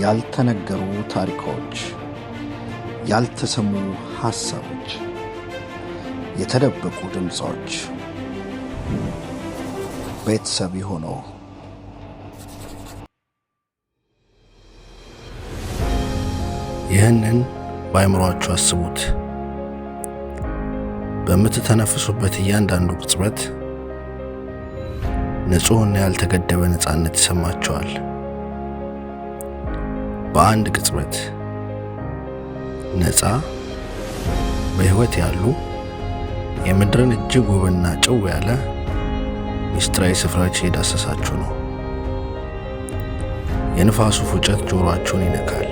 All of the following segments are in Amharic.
ያልተነገሩ ታሪኮች፣ ያልተሰሙ ሐሳቦች፣ የተደበቁ ድምፆች ቤተሰብ ይሁኑ። ይህንን በአእምሮአችሁ አስቡት። በምትተነፍሱበት እያንዳንዱ ቅጽበት ንጹሕና ያልተገደበ ነፃነት ይሰማችኋል። በአንድ ቅጽበት ነፃ፣ በሕይወት ያሉ የምድርን እጅግ ውብና ጭው ያለ ምስጢራዊ ስፍራዎች እየዳሰሳችሁ ነው። የንፋሱ ፉጨት ጆሮአችሁን ይነካል።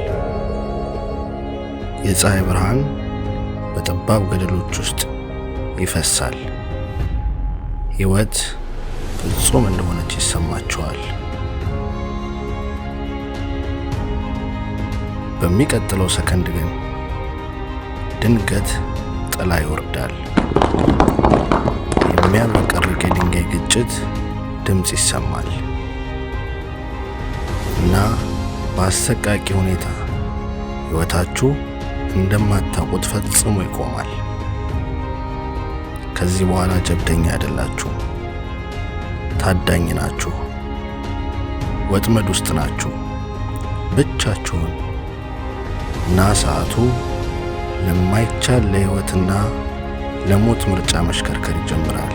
የፀሐይ ብርሃን በጠባብ ገደሎች ውስጥ ይፈሳል። ሕይወት ፍጹም እንደሆነች ይሰማችኋል። በሚቀጥለው ሰከንድ ግን ድንገት ጥላ ይወርዳል። የሚያብረቀርቅ የድንጋይ ግጭት ድምፅ ይሰማል እና በአሰቃቂ ሁኔታ ሕይወታችሁ እንደማታውቁት ፈጽሞ ይቆማል። ከዚህ በኋላ ጀብደኛ አይደላችሁም። ታዳኝ ናችሁ። ወጥመድ ውስጥ ናችሁ፣ ብቻችሁን እና ሰዓቱ ለማይቻል ለሕይወትና ለሞት ምርጫ መሽከርከር ይጀምራል።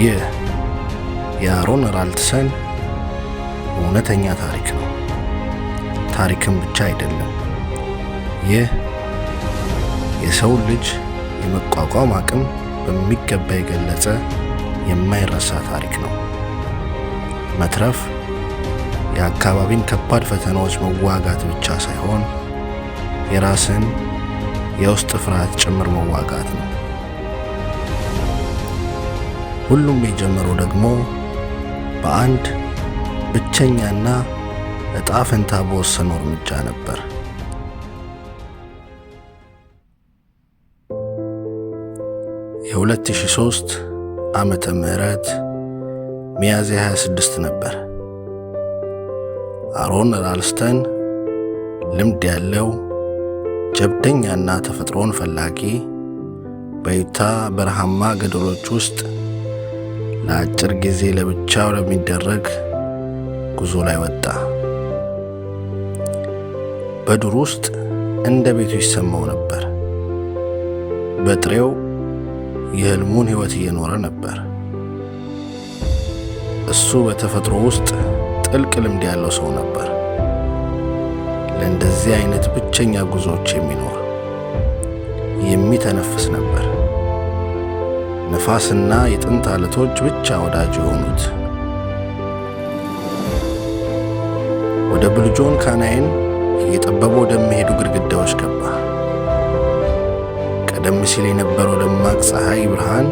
ይህ የአሮን ራልትሰን እውነተኛ ታሪክ ነው። ታሪክም ብቻ አይደለም። ይህ የሰው ልጅ የመቋቋም አቅም በሚገባ የገለጸ የማይረሳ ታሪክ ነው። መትረፍ የአካባቢን ከባድ ፈተናዎች መዋጋት ብቻ ሳይሆን የራስን የውስጥ ፍርሃት ጭምር መዋጋት ነው። ሁሉም የጀመረው ደግሞ በአንድ ብቸኛና ዕጣ ፈንታ በወሰነው እርምጃ ነበር። የ2003 ዓመተ ምህረት ሚያዝያ 26 ነበር። አሮን ራልስተን ልምድ ያለው ጀብደኛና ተፈጥሮን ፈላጊ በዩታ በረሃማ ገደሎች ውስጥ ለአጭር ጊዜ ለብቻው ለሚደረግ ጉዞ ላይ ወጣ። በዱር ውስጥ እንደ ቤቱ ይሰማው ነበር። በጥሬው የህልሙን ሕይወት እየኖረ ነበር። እሱ በተፈጥሮ ውስጥ ጥልቅ ልምድ ያለው ሰው ነበር። ለእንደዚህ አይነት ብቸኛ ጉዞዎች የሚኖር የሚተነፍስ ነበር። ነፋስና የጥንት አለቶች ብቻ ወዳጅ የሆኑት። ወደ ብሉጆን ካናይን እየጠበቡ ወደሚሄዱ ግድግዳዎች ገባ። ቀደም ሲል የነበረው ደማቅ ፀሐይ ብርሃን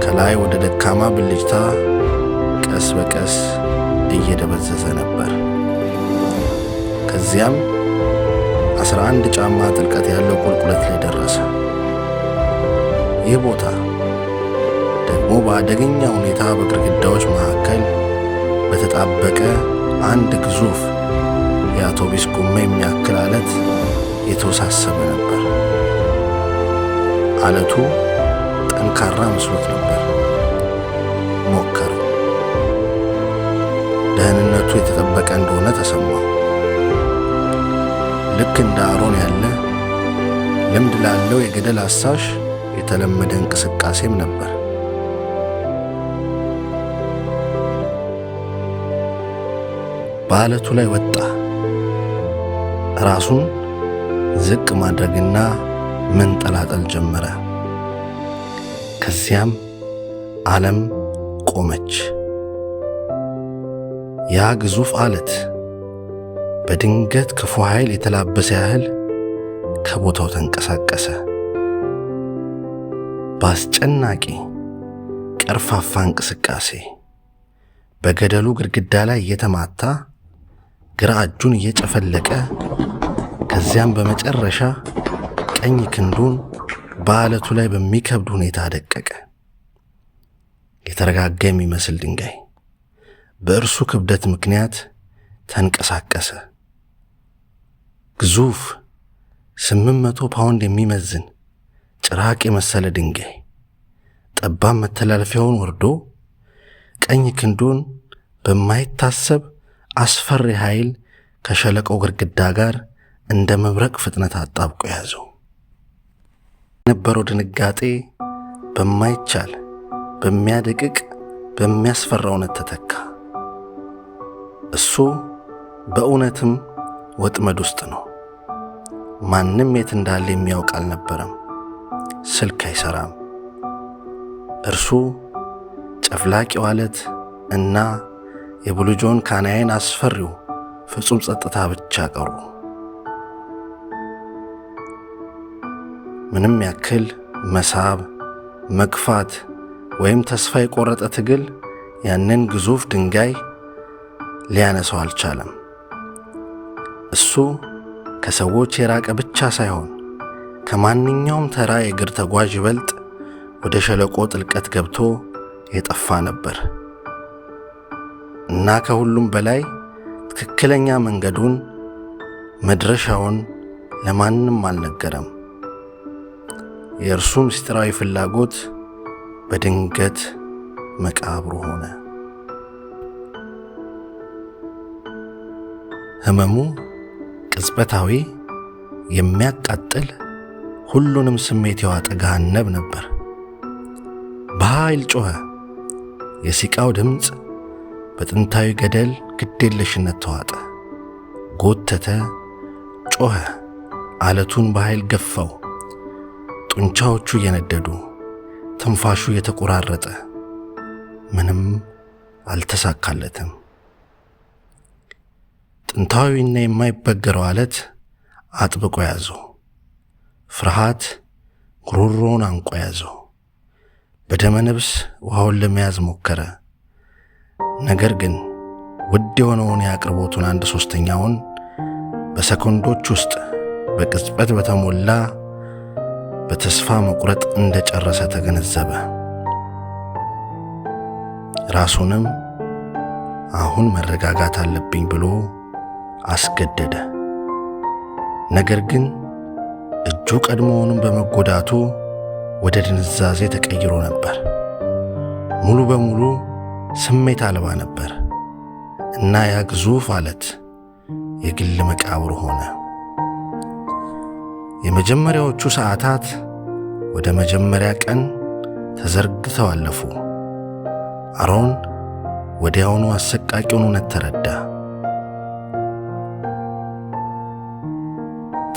ከላይ ወደ ደካማ ብልጭታ ቀስ በቀስ እየደበዘዘ ነበር። ከዚያም 11 ጫማ ጥልቀት ያለው ቁልቁለት ላይ ደረሰ። ይህ ቦታ ደግሞ በአደገኛ ሁኔታ በግድግዳዎች መካከል በተጣበቀ አንድ ግዙፍ የአውቶቡስ ጎማ የሚያክል አለት የተወሳሰበ ነበር። አለቱ ጠንካራ መስሎት ነበር። ሞከረው። ደህንነቱ የተጠበቀ እንደሆነ ተሰማው። ልክ እንደ አሮን ያለ ልምድ ላለው የገደል አሳሽ የተለመደ እንቅስቃሴም ነበር። በአለቱ ላይ ወጣ። ራሱን ዝቅ ማድረግና መንጠላጠል ጀመረ። ከዚያም ዓለም ቆመች። ያ ግዙፍ አለት በድንገት ክፉ ኃይል የተላበሰ ያህል ከቦታው ተንቀሳቀሰ። በአስጨናቂ ቀርፋፋ እንቅስቃሴ በገደሉ ግድግዳ ላይ እየተማታ፣ ግራ እጁን እየጨፈለቀ፣ ከዚያም በመጨረሻ ቀኝ ክንዱን በአለቱ ላይ በሚከብድ ሁኔታ አደቀቀ። የተረጋጋ የሚመስል ድንጋይ በእርሱ ክብደት ምክንያት ተንቀሳቀሰ። ግዙፍ 800 ፓውንድ የሚመዝን ጭራቅ የመሰለ ድንጋይ ጠባብ መተላለፊያውን ወርዶ ቀኝ ክንዱን በማይታሰብ አስፈሪ ኃይል ከሸለቆው ግድግዳ ጋር እንደ መብረቅ ፍጥነት አጣብቆ ያዘው። የነበረው ድንጋጤ በማይቻል፣ በሚያደቅቅ፣ በሚያስፈራ እውነት ተተካ። እሱ በእውነትም ወጥመድ ውስጥ ነው። ማንም የት እንዳለ የሚያውቅ አልነበረም። ስልክ አይሰራም። እርሱ፣ ጨፍላቂው አለት እና የብሉጆን ካናይን አስፈሪው ፍጹም ጸጥታ ብቻ ቀሩ። ምንም ያክል መሳብ፣ መግፋት ወይም ተስፋ የቆረጠ ትግል ያንን ግዙፍ ድንጋይ ሊያነሳው አልቻለም። እሱ ከሰዎች የራቀ ብቻ ሳይሆን ከማንኛውም ተራ የእግር ተጓዥ ይበልጥ ወደ ሸለቆ ጥልቀት ገብቶ የጠፋ ነበር እና ከሁሉም በላይ ትክክለኛ መንገዱን፣ መድረሻውን ለማንም አልነገረም። የእርሱ ምስጢራዊ ፍላጎት በድንገት መቃብሩ ሆነ። ህመሙ ቅጽበታዊ፣ የሚያቃጥል፣ ሁሉንም ስሜት የዋጠ ገሃነም ነበር። በኃይል ጮኸ። የሲቃው ድምፅ በጥንታዊ ገደል ግዴለሽነት ተዋጠ። ጎተተ፣ ጮኸ። አለቱን በኃይል ገፋው። ጡንቻዎቹ እየነደዱ፣ ትንፋሹ እየተቆራረጠ፣ ምንም አልተሳካለትም። ጥንታዊና የማይበገረው አለት አጥብቆ ያዘው። ፍርሃት ጉሮሮውን አንቆ ያዘው። በደመ ነፍስ ውሃውን ለመያዝ ሞከረ። ነገር ግን ውድ የሆነውን የአቅርቦቱን አንድ ሶስተኛውን በሰኮንዶች ውስጥ በቅጽበት በተሞላ በተስፋ መቁረጥ እንደጨረሰ ተገነዘበ። ራሱንም አሁን መረጋጋት አለብኝ ብሎ አስገደደ። ነገር ግን እጁ ቀድሞውንም በመጎዳቱ ወደ ድንዛዜ ተቀይሮ ነበር። ሙሉ በሙሉ ስሜት አልባ ነበር እና ያ ግዙፍ አለት የግል መቃብሩ ሆነ። የመጀመሪያዎቹ ሰዓታት ወደ መጀመሪያ ቀን ተዘርግተው አለፉ። አሮን ወዲያውኑ አሰቃቂውን እውነት ተረዳ።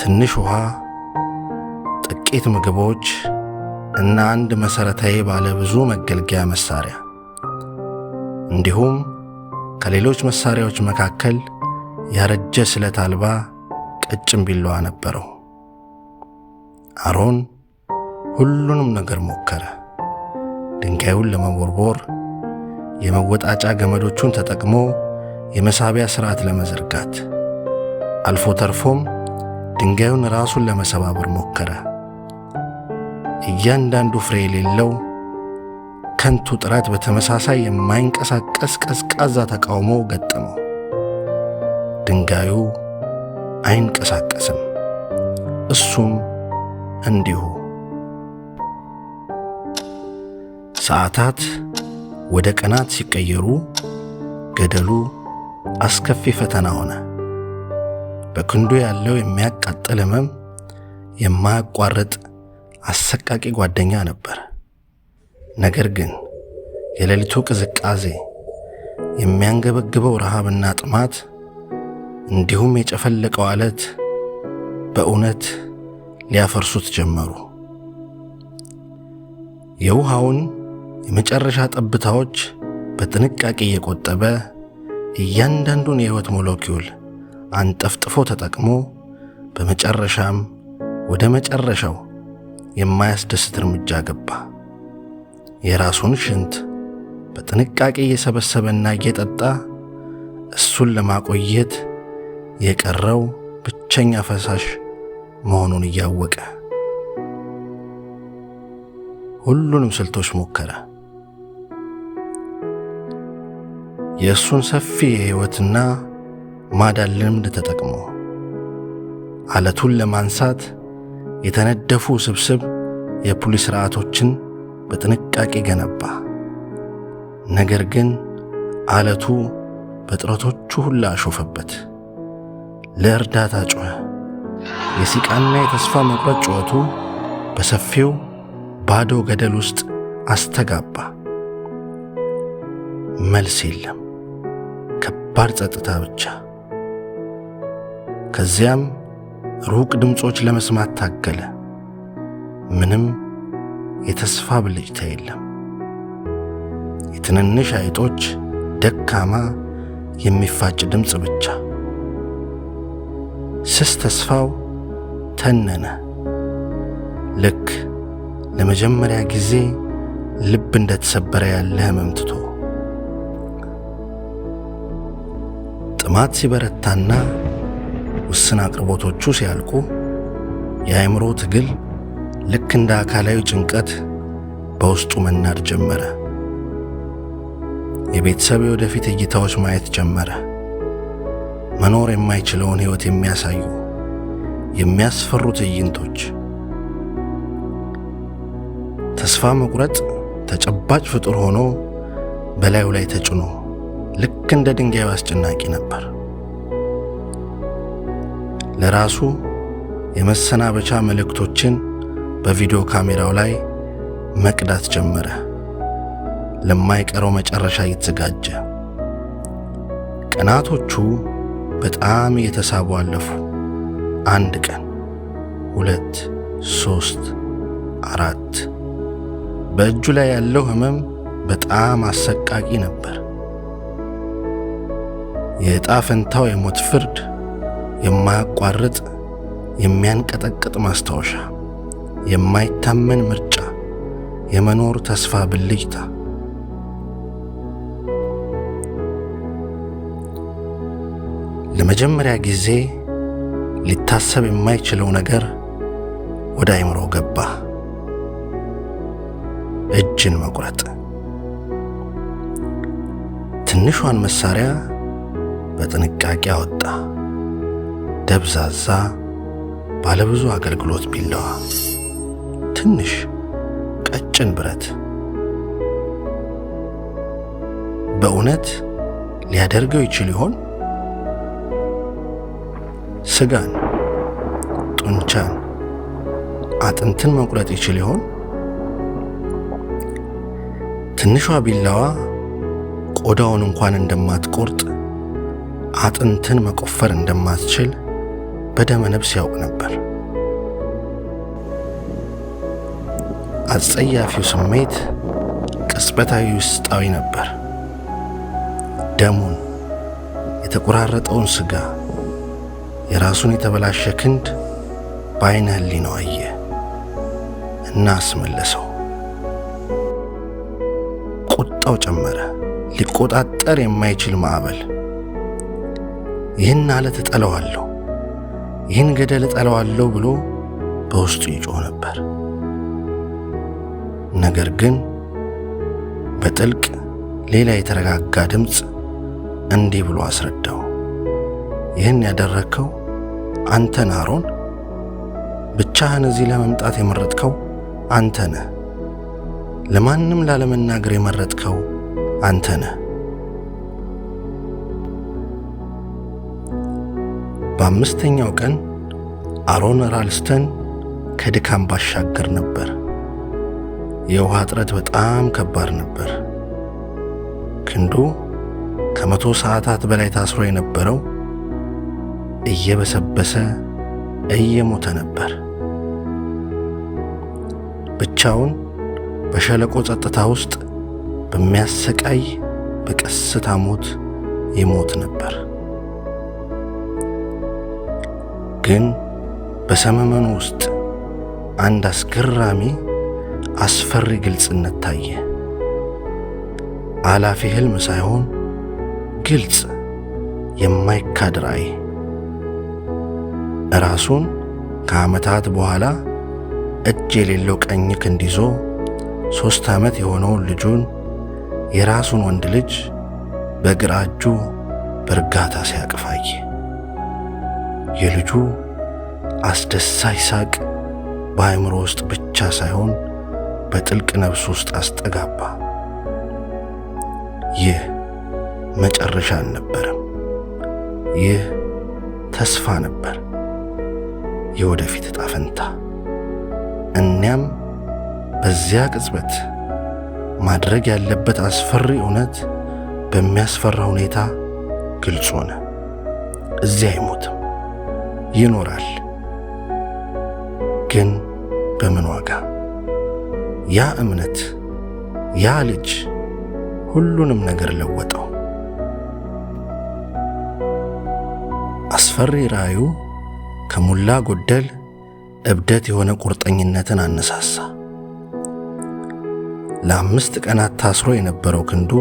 ትንሽ ውሃ፣ ጥቂት ምግቦች እና አንድ መሠረታዊ ባለ ብዙ መገልገያ መሳሪያ፣ እንዲሁም ከሌሎች መሳሪያዎች መካከል ያረጀ ስለት አልባ ቀጭን ቢላዋ ነበረው። አሮን ሁሉንም ነገር ሞከረ። ድንጋዩን ለመቦርቦር፣ የመወጣጫ ገመዶቹን ተጠቅሞ የመሳቢያ ሥርዓት ለመዘርጋት፣ አልፎ ተርፎም ድንጋዩን ራሱን ለመሰባበር ሞከረ። እያንዳንዱ ፍሬ የሌለው ከንቱ ጥረት በተመሳሳይ የማይንቀሳቀስ ቀዝቃዛ ተቃውሞ ገጠመው። ድንጋዩ አይንቀሳቀስም፣ እሱም እንዲሁ። ሰዓታት ወደ ቀናት ሲቀየሩ ገደሉ አስከፊ ፈተና ሆነ። በክንዱ ያለው የሚያቃጥል ሕመም የማያቋርጥ አሰቃቂ ጓደኛ ነበር። ነገር ግን የሌሊቱ ቅዝቃዜ፣ የሚያንገበግበው ረሃብና ጥማት እንዲሁም የጨፈለቀው አለት በእውነት ሊያፈርሱት ጀመሩ። የውሃውን የመጨረሻ ጠብታዎች በጥንቃቄ እየቆጠበ፣ እያንዳንዱን የሕይወት ሞለኪውል አንጠፍጥፎ ተጠቅሞ፣ በመጨረሻም ወደ መጨረሻው የማያስደስት እርምጃ ገባ። የራሱን ሽንት በጥንቃቄ እየሰበሰበና እየጠጣ እሱን ለማቆየት የቀረው ብቸኛ ፈሳሽ መሆኑን እያወቀ ሁሉንም ስልቶች ሞከረ። የእሱን ሰፊ የሕይወትና ማዳን ልምድ ተጠቅሞ አለቱን ለማንሳት የተነደፉ ስብስብ የፑሊ ሥርዓቶችን በጥንቃቄ ገነባ። ነገር ግን አለቱ በጥረቶቹ ሁላ አሾፈበት። ለእርዳታ ጮኸ። የሲቃና የተስፋ መቁረጥ ጩኸቱ በሰፊው ባዶ ገደል ውስጥ አስተጋባ። መልስ የለም፣ ከባድ ጸጥታ ብቻ። ከዚያም ሩቅ ድምፆች ለመስማት ታገለ። ምንም የተስፋ ብልጭታ የለም። የትንንሽ አይጦች ደካማ የሚፋጭ ድምፅ ብቻ። ስስ ተስፋው ተነነ። ልክ ለመጀመሪያ ጊዜ ልብ እንደተሰበረ ያለ ሕመም ትቶ። ጥማት ሲበረታና ውስን አቅርቦቶቹ ሲያልቁ የአእምሮ ትግል ልክ እንደ አካላዊ ጭንቀት በውስጡ መናድ ጀመረ። የቤተሰብ የወደፊት እይታዎች ማየት ጀመረ። መኖር የማይችለውን ሕይወት የሚያሳዩ የሚያስፈሩ ትዕይንቶች። ተስፋ መቁረጥ ተጨባጭ ፍጡር ሆኖ በላዩ ላይ ተጭኖ ልክ እንደ ድንጋዩ አስጨናቂ ነበር። ለራሱ የመሰናበቻ መልእክቶችን በቪዲዮ ካሜራው ላይ መቅዳት ጀመረ። ለማይቀረው መጨረሻ እየተዘጋጀ። ቀናቶቹ በጣም እየተሳቡ አለፉ። አንድ ቀን፣ 2፣ 3፣ 4። በእጁ ላይ ያለው ሕመም በጣም አሰቃቂ ነበር። የዕጣ ፈንታው የሞት ፍርድ፣ የማያቋርጥ የሚያንቀጠቅጥ ማስታወሻ፣ የማይታመን ምርጫ፣ የመኖር ተስፋ ብልጭታ። ለመጀመሪያ ጊዜ ሊታሰብ የማይችለው ነገር ወደ አእምሮ ገባ። እጅን መቁረጥ። ትንሿን መሳሪያ በጥንቃቄ አወጣ። ደብዛዛ ባለብዙ አገልግሎት ቢላዋ፣ ትንሽ ቀጭን ብረት። በእውነት ሊያደርገው ይችል ይሆን? ስጋን፣ ጡንቻን፣ አጥንትን መቁረጥ ይችል ይሆን? ትንሿ ቢላዋ ቆዳውን እንኳን እንደማትቆርጥ፣ አጥንትን መቆፈር እንደማትችል በደመ ነፍስ ያውቅ ነበር። አጸያፊው ስሜት ቅጽበታዊ ውስጣዊ ነበር። ደሙን፣ የተቆራረጠውን ስጋ፣ የራሱን የተበላሸ ክንድ በዓይነ ሕሊናው አየ እና አስመለሰው። ቁጣው ጨመረ። ሊቆጣጠር የማይችል ማዕበል። ይህን አለት እጠለዋለሁ፣ ይህን ገደል እጠለዋለሁ ብሎ በውስጡ ይጮህ ነበር። ነገር ግን በጥልቅ ሌላ የተረጋጋ ድምፅ እንዲህ ብሎ አስረዳው። ይህን ያደረግከው አንተ ነህ አሮን። ብቻህን እዚህ ለመምጣት የመረጥከው አንተ ነህ። ለማንም ላለመናገር የመረጥከው አንተ ነህ። በአምስተኛው ቀን አሮን ራልስተን ከድካም ባሻገር ነበር። የውሃ እጥረት በጣም ከባድ ነበር። ክንዱ ከ100 ሰዓታት በላይ ታስሮ የነበረው እየበሰበሰ እየሞተ ነበር። ብቻውን በሸለቆ ጸጥታ ውስጥ በሚያሰቃይ በቀስታ ሞት ይሞት ነበር። ግን በሰመመኑ ውስጥ አንድ አስገራሚ አስፈሪ ግልጽነት ታየ። አላፊ ህልም ሳይሆን ግልጽ የማይካድ ራእይ። ራሱን ከዓመታት በኋላ እጅ የሌለው ቀኝ ክንድ ይዞ 3 ዓመት የሆነውን ልጁን የራሱን ወንድ ልጅ በግራ እጁ በእርጋታ ሲያቅፍ አየ። የልጁ አስደሳች ሳቅ በአእምሮ ውስጥ ብቻ ሳይሆን በጥልቅ ነፍስ ውስጥ አስተጋባ። ይህ መጨረሻ አልነበረም። ይህ ተስፋ ነበር፣ የወደፊት ዕጣ ፈንታ። እኒያም በዚያ ቅጽበት ማድረግ ያለበት አስፈሪ እውነት በሚያስፈራ ሁኔታ ግልጽ ሆነ። እዚያ አይሞትም፣ ይኖራል። ግን በምን ዋጋ? ያ እምነት፣ ያ ልጅ ሁሉንም ነገር ለወጠው። አስፈሪ ራእዩ ከሞላ ጎደል እብደት የሆነ ቁርጠኝነትን አነሳሳ። ለ5 ቀናት ታስሮ የነበረው ክንዱ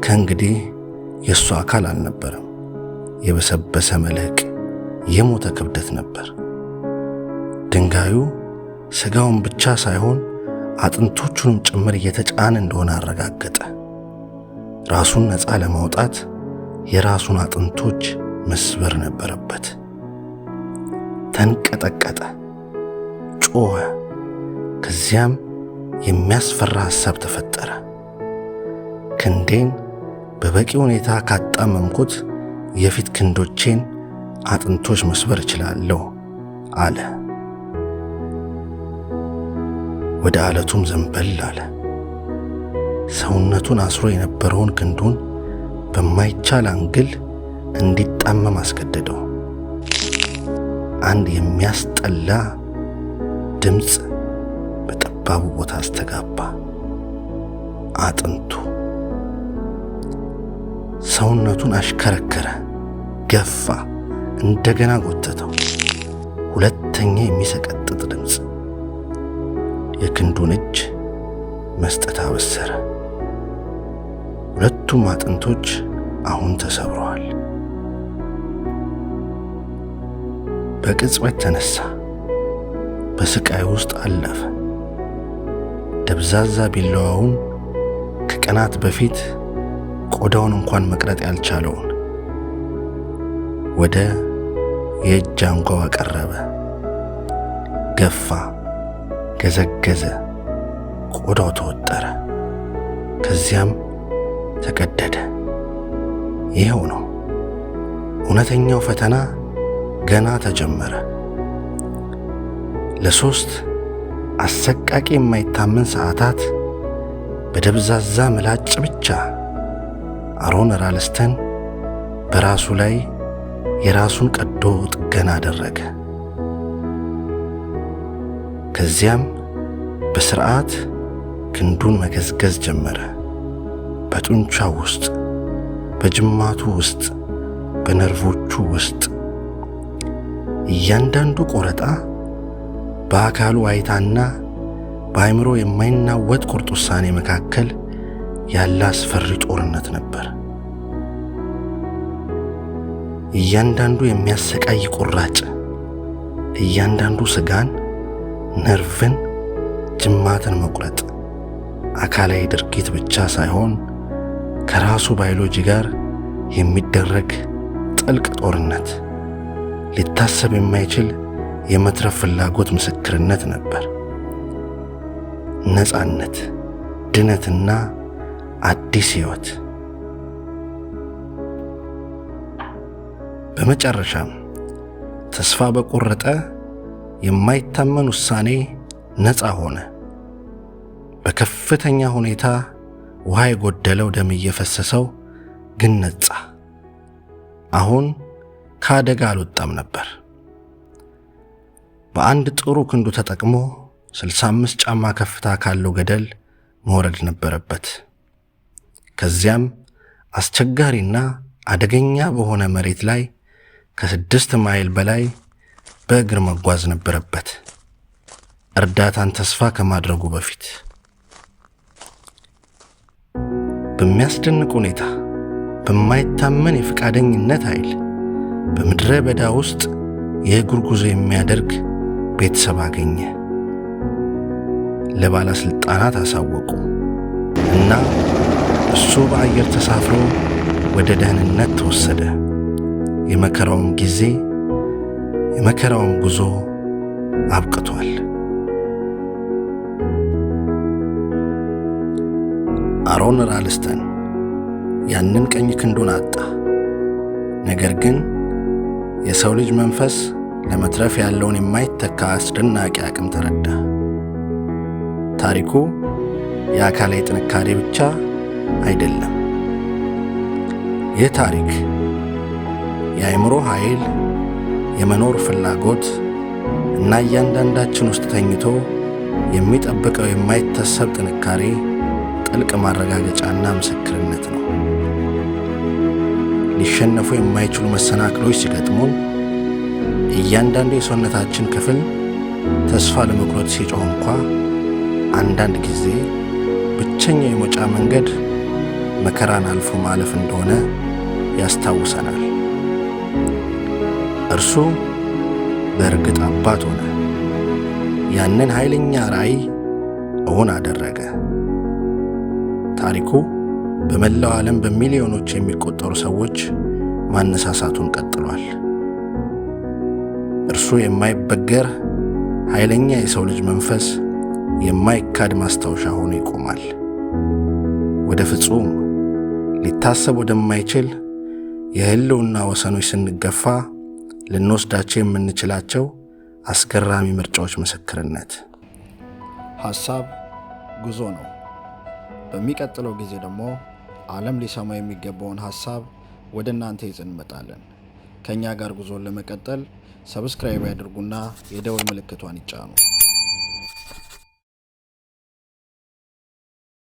ከእንግዲህ የእሱ አካል አልነበረም። የበሰበሰ መልህቅ፣ የሞተ ክብደት ነበር። ድንጋዩ ሥጋውን ብቻ ሳይሆን አጥንቶቹንም ጭምር እየተጫነ እንደሆነ አረጋገጠ። ራሱን ነፃ ለማውጣት የራሱን አጥንቶች መስበር ነበረበት። ተንቀጠቀጠ፣ ጮኸ። ከዚያም የሚያስፈራ ሐሳብ ተፈጠረ። ክንዴን በበቂ ሁኔታ ካጣመምኩት የፊት ክንዶቼን አጥንቶች መስበር እችላለሁ አለ። ወደ አለቱም ዘንበል አለ። ሰውነቱን አስሮ የነበረውን ክንዱን በማይቻል angle እንዲጣመም አስገደደው። አንድ የሚያስጠላ ድምፅ በጠባቡ ቦታ አስተጋባ። አጥንቱ ሰውነቱን አሽከረከረ፣ ገፋ፣ እንደገና ጎተተው። ሁለተኛ የሚሰቀጥጥ ድምፅ የክንዱን እጅ መስጠት አበሰረ። ሁለቱም አጥንቶች አሁን ተሰብረዋል። በቅጽበት ተነሳ። በስቃይ ውስጥ አለፈ። ደብዛዛ ቢላዋውን፣ ከቀናት በፊት ቆዳውን እንኳን መቅረጥ ያልቻለውን፣ ወደ የእጅ አንጓው አቀረበ። ገፋ፣ ገዘገዘ፣ ቆዳው ተወጠረ፣ ከዚያም ተቀደደ። ይኸው ነው። እውነተኛው ፈተና ገና ተጀመረ። ለ3 አሰቃቂ የማይታመን ሰዓታት በደብዛዛ ምላጭ ብቻ አሮን ራልስተን በራሱ ላይ የራሱን ቀዶ ጥገና አደረገ። ከዚያም በስርዓት ክንዱን መገዝገዝ ጀመረ። በጡንቻው ውስጥ፣ በጅማቱ ውስጥ፣ በነርቮቹ ውስጥ። እያንዳንዱ ቆረጣ በአካሉ ዋይታና በአእምሮ የማይናወጥ ቁርጥ ውሳኔ መካከል ያለ አስፈሪ ጦርነት ነበር። እያንዳንዱ የሚያሰቃይ ቁራጭ፣ እያንዳንዱ ስጋን፣ ነርቭን፣ ጅማትን መቁረጥ አካላዊ ድርጊት ብቻ ሳይሆን ከራሱ ባዮሎጂ ጋር የሚደረግ ጥልቅ ጦርነት፣ ሊታሰብ የማይችል የመትረፍ ፍላጎት ምስክርነት ነበር። ነፃነት፣ ድነትና አዲስ ሕይወት። በመጨረሻም ተስፋ በቆረጠ የማይታመን ውሳኔ ነፃ ሆነ። በከፍተኛ ሁኔታ ውሃ የጎደለው ደም እየፈሰሰው ግን ነጻ። አሁን ከአደጋ አልወጣም ነበር። በአንድ ጥሩ ክንዱ ተጠቅሞ 65 ጫማ ከፍታ ካለው ገደል መውረድ ነበረበት። ከዚያም አስቸጋሪና አደገኛ በሆነ መሬት ላይ ከ6 ማይል በላይ በእግር መጓዝ ነበረበት፣ እርዳታን ተስፋ ከማድረጉ በፊት። በሚያስደንቅ ሁኔታ፣ በማይታመን የፈቃደኝነት ኃይል በምድረ በዳ ውስጥ የእግር ጉዞ የሚያደርግ ቤተሰብ አገኘ። ለባለሥልጣናት አሳወቁ እና እሱ በአየር ተሳፍሮ ወደ ደህንነት ተወሰደ። የመከራውም ጊዜ የመከራውም ጉዞ አብቅቷል። አሮን ራልስተን ያንን ቀኝ ክንዱን አጣ። ነገር ግን የሰው ልጅ መንፈስ ለመትረፍ ያለውን የማይተካ አስደናቂ አቅም ተረዳ። ታሪኩ የአካላዊ ጥንካሬ ብቻ አይደለም። ይህ ታሪክ የአእምሮ ኃይል፣ የመኖር ፍላጎት እና እያንዳንዳችን ውስጥ ተኝቶ የሚጠብቀው የማይታሰብ ጥንካሬ ጥልቅ ማረጋገጫና ምስክርነት ነው። ሊሸነፉ የማይችሉ መሰናክሎች ሲገጥሙን፣ እያንዳንዱ የሰውነታችን ክፍል ተስፋ ለመቁረጥ ሲጮህ እንኳ፣ አንዳንድ ጊዜ ብቸኛው የመውጫ መንገድ መከራን አልፎ ማለፍ እንደሆነ ያስታውሰናል። እርሱ በእርግጥ አባት ሆነ። ያንን ኃይለኛ ራእይ እውን አደረገ። ታሪኩ በመላው ዓለም በሚሊዮኖች የሚቆጠሩ ሰዎች ማነሳሳቱን ቀጥሏል። እርሱ የማይበገር ኃይለኛ የሰው ልጅ መንፈስ የማይካድ ማስታወሻ ሆኖ ይቆማል። ወደ ፍጹም ሊታሰብ ወደማይችል የሕልውና ወሰኖች ስንገፋ ልንወስዳቸው የምንችላቸው አስገራሚ ምርጫዎች ምስክርነት። ሐሳብ ጉዞ ነው። በሚቀጥለው ጊዜ ደግሞ ዓለም ሊሰማ የሚገባውን ሐሳብ ወደ እናንተ ይዘን እንመጣለን። ከእኛ ጋር ጉዞን ለመቀጠል subscribe ያድርጉና የደወል ምልክቷን ይጫኑ።